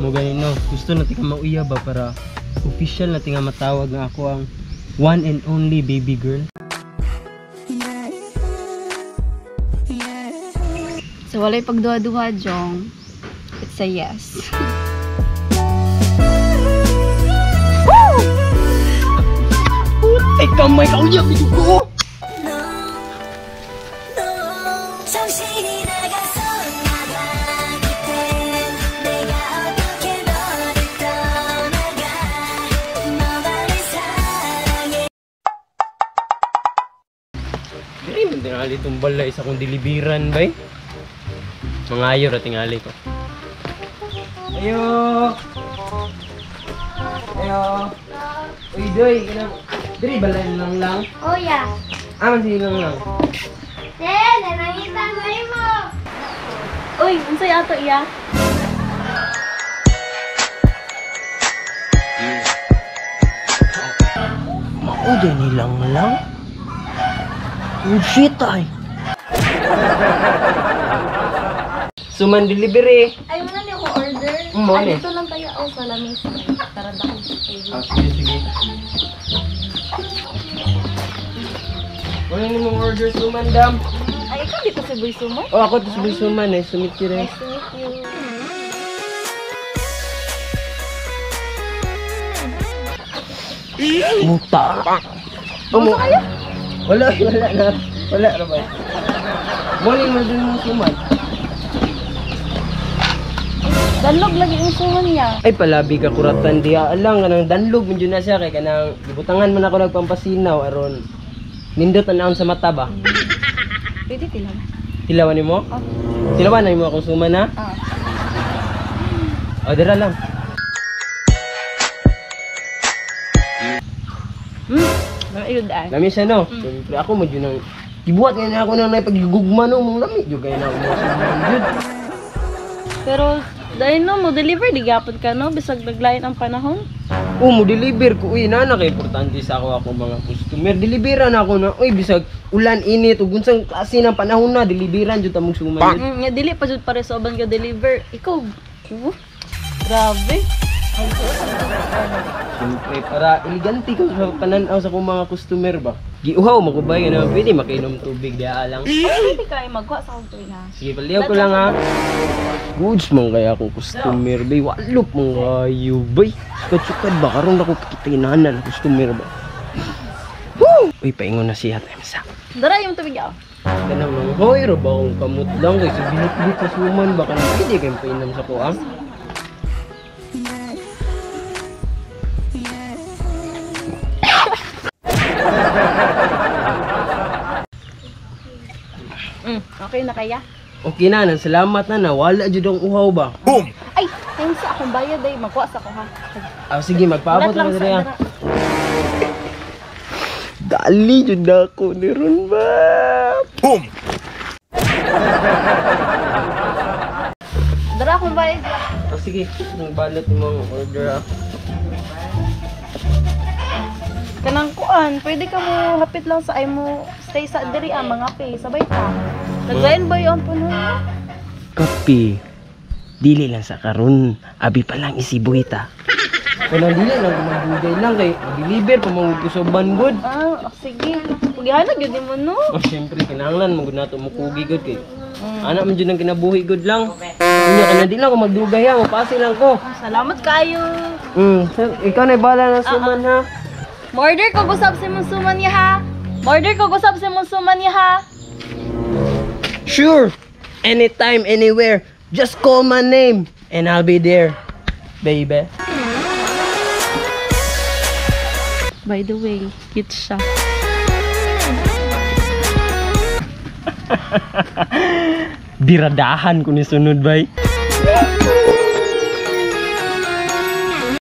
Mo gani no, gusto na tika mauya ba para official na tinga matawag nga ako ang one and only baby girl. So walay pagduha-duha, Jong. It's a yes. Ay kamay ka uya bidyo ko. Diri man tingali itong balay sa akong dilibiran bay. Mangayo ra tingali ko. Ayo. Ayo. Uy, doy, kanang diri balay lang lang. Oh yeah. Ah, man sige lang lang. Eh, nangita na mo. Uy, unsay ato iya? Mao din nilang lang. Oh shit ay. Suman delivery. Ay, wala niyo ko order. Mo ni. Dito lang tayo oh, sa lamesa. Tara dako. Ah, sige, sige. Wala ni mong order suman, dam. Ay, ikaw dito si Boy Suman? Oh, ako to si Boy Suman. Nice to meet you rin. Nice to meet you. Muta. Oh, mo. Wala, wala na. Wala na ba? Morning mo din mo suman. Danlog lagi yung suman niya. Ay, palabi ka kuratan diya. Alang, kanang danlog medyo na siya. Kay kanang gibutangan man ako nagpampasinaw aron nindot na sa mata ba? Pwede tilawan. Tilawan nimo? Oh. Tilawan na nimo akong suman ha? Ah. O, dira lang. Ayun ay. Lami siya no? Siyempre ako medyo nang gibuhat ngayon ako nang naipagigugma no, mong lami jud kay na ako mga suman jud. Pero dahil no mo deliver di gyapon ka no bisag naglain ang panahon. Oh, mo deliver ko uy nana kay importante sa ako ako mga customer. Deliveran ako na uy bisag ulan init ug unsang klase ng panahon na deliveran jud ta mong suman jud. Nga dili pa jud pare sa uban ka deliver. Ikaw. Grabe. Siyempre para elegante ko sa pananaw sa akong mga customer ba. Giuhaw mo ko ba yun, pwede makainom tubig diha lang. Pwede kayo magkuha sa akong tuig ha. Sige, paliyaw ko lang ha. Goods man kaya akong customer bay. Walop man kayo bay. Sukad-sukad ba? Karon ako kakitinanan na customer ba. Woo! Uy, paingon na siya. Time sa. Dara yung tubig ah. Kanang mga hoy, ra ba akong kamot lang kay sa binitbit sa suman ba kanang pwede kayong painom sa kuha? Okay na kaya? Okay na, nang salamat na nawala jud ang uhaw ba. Boom! Ay, thanks sa akong bayad ay magkuha sa ko ha. Ah, sige, magpaabot lang na sa diri ha. dara. Dali jud ako ni ron ba. Boom! Dara akong bayad. Ah, sige, ang balot imong order ah. Kanang kuan, pwede ka mo hapit lang sa ay mo stay sa diri ah, mga pe, sabay ta. Naglain ba yung panahon? Kape. Dili lang sa karon, abi pa lang isibuhi ta. Kanang dili lang magdugay lang kay deliver pa man ko sa bangod. Ah, sige. Pugihan gyud nimo no. Oh, syempre kinahanglan mo gud nato mukugi gud kay. Ana man jud ang kinabuhi gud lang. Unya kana di lang ko magdugay ha, mapasi lang ko. Salamat kayo. Ikaw na bahala na suman ha. Morder ko gusab si mong suman niya ha. Morder ko gusab si mong suman niya ha. Sure. Anytime, anywhere. Just call my name and I'll be there, baby. By the way, cute siya. Biradahan ko ni sunod, bay.